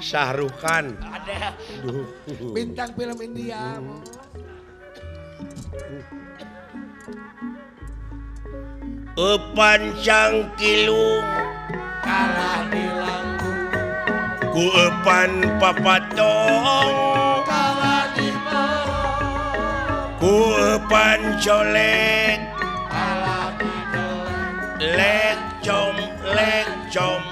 Sahrukan. Ada. Bintang film India. Eupan cangkilung kalah di langgung. Ku eupan papatong kalah di porong. Ku eupan colek kalah di dolek. Lek com lek com.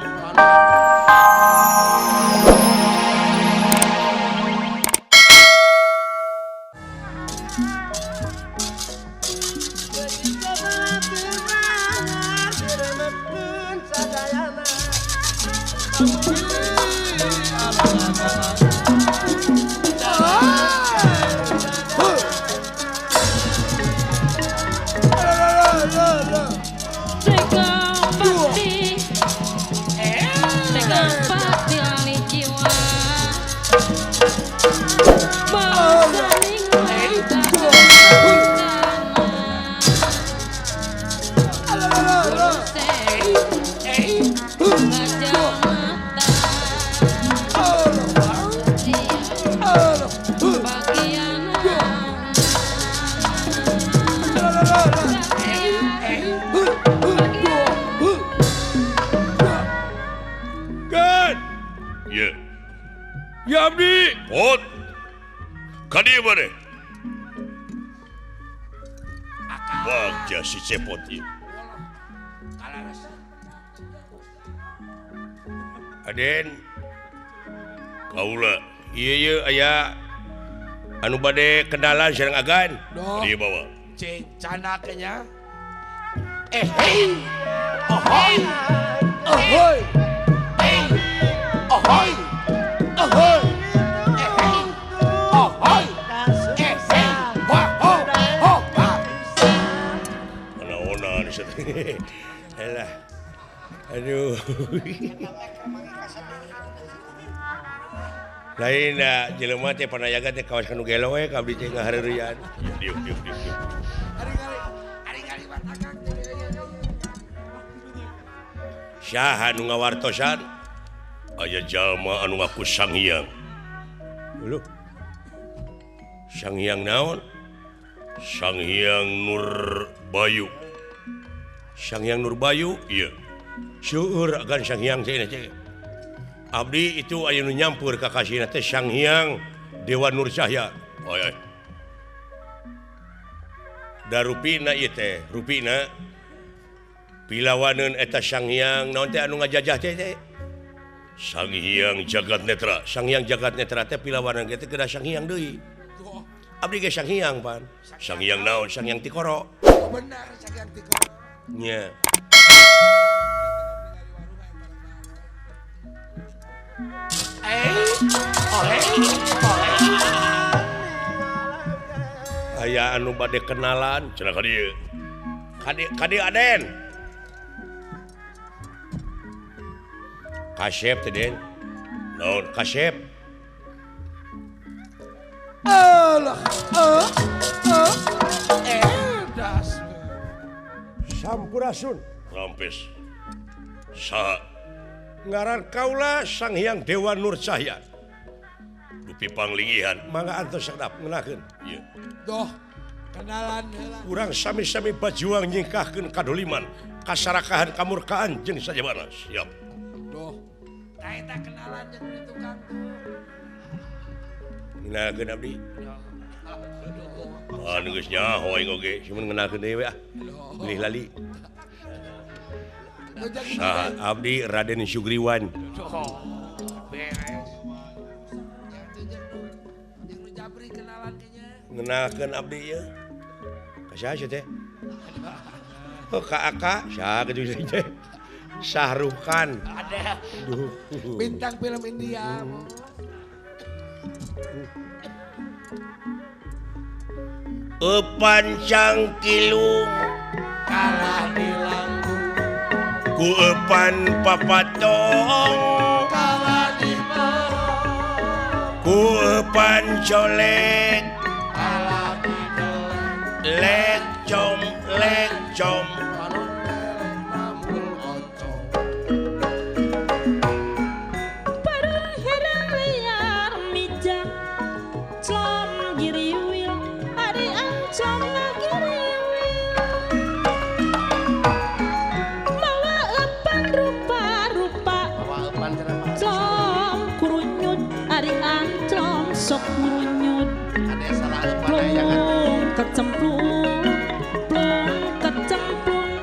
Ya abdi pot ka dieu mane bagja si cepot ieu. Aden kaula ieu ieu aya anu bade kenalan sareng agan dieu bawa cana nya eh hei ahoy ahoy eh ahoy ahoy eh hei ahoy eh hei wa ho ho ha naonan elah aduh lain da jelema teh panayaga teh kawas kanu gelo we ka abdi teh ngahareurean diuk diuk diuk ari-ari batakang saha nu ngawartosan aya jalma anu ngaku Sang Hyang. Lho. Sang Hyang naon? Sang Hyang Nur Bayu. Sang Hyang Nur Bayu? Iya. Seueur agan Sang Hyang teh teh. Abdi itu aya nu nyampur ka kasihna teh Sang Hyang Dewa Nur Cahya. Oy oy. Da rupina ieu teh, rupina pilawaneun eta Sang Hyang naon teh anu ngajajah teh teh? Sang Hyang Jagat Netra. Sang Hyang Jagat Netra teh pilawanan teh kedah Sang Hyang deui. Abdi ge Sang Hyang pan. Sang Hyang naon? Sang Hyang Tikoro. Oh, benar Sang Hyang Tikoro. Nya. Aya anu bade kenalan cenah ka dieu. Ka dieu Aden. Kasep teh Den. Naon kasep? Alah, das. Sampurasun. Rampes. Saha? Ngaran kaula Sang Hyang Dewa Nur Cahya. Dupi panglingihan mangga antos sakedap ngeunahkeun. Ieu. Doh, kenalan heula. Urang sami-sami bajuang nyingkahkeun kadoliman, kasarakahan kamurkaan jeung sajabana. Siap. Doh, ta eta kenalan jeung di tukang tuh. Ngeunahkeun abdi. Ah geus nyaho aing oge, cuman ngeunahkeun deui we ah. Bilih lali. Saha abdi Raden Sugriwan. Beres. Jeung nu jabri kenalan nya. Ngeunahkeun abdi ieu. Ka saha sia teh? Oh ka Aka, saha kitu teh? Sahrukan. Ada. Bintang film India. Eupan cangkilung kalah di langgung. Ku eupan papatong kalah di porong. Ku eupan colek kalah di dolek. Lek com lek com. Balon lelek nambul oncom. Parang herang kecemplung plung kecemplung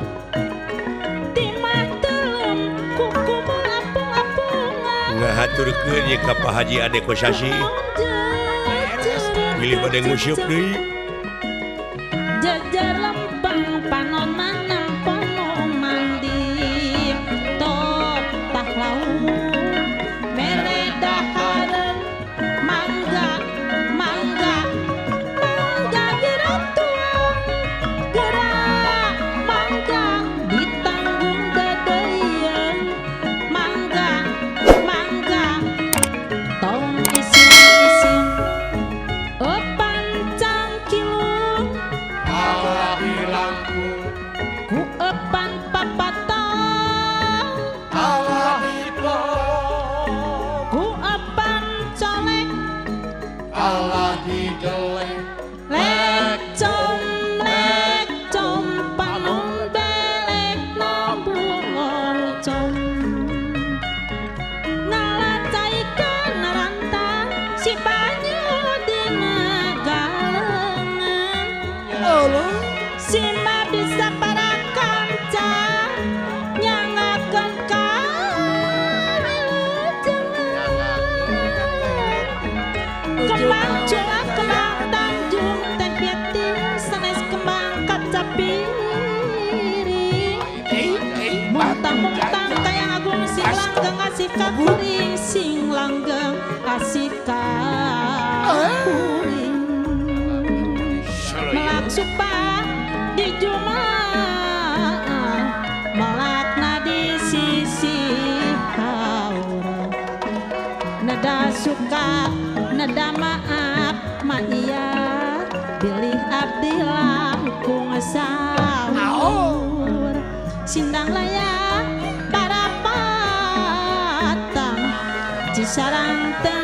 timah telem kuku apung-apungan ngahaturkeun ye ka Pak Haji Ade Kosasi pilih bade nguseup deui jejer lempeng panon manampono mandi top tah laut mere dahareun mangga mangga mangga geura tuang geura mangga ditanggung deudeuieun mangga mangga tong isin-isin opan cangkilung Allah dilangkung ku epan papatang Allah diplong ku epan colek Allah didelek lecom lecom panon belek nambung oncom ngalacaikan naranta si banyu dina galengan Sima bisa para kanca nyangakeun kawilujengan kembang curah kembang tanjung teh yeti sanes kembang kacapiring muntang-muntang kayang agung sing langgeng asih kakuring sing langgeng asih kakuring melak supa di Jumaah melakna di sisi haura neda suka neda maaf ma iya bilih abdi langkung sahur sindang layak para patang Cisarang teu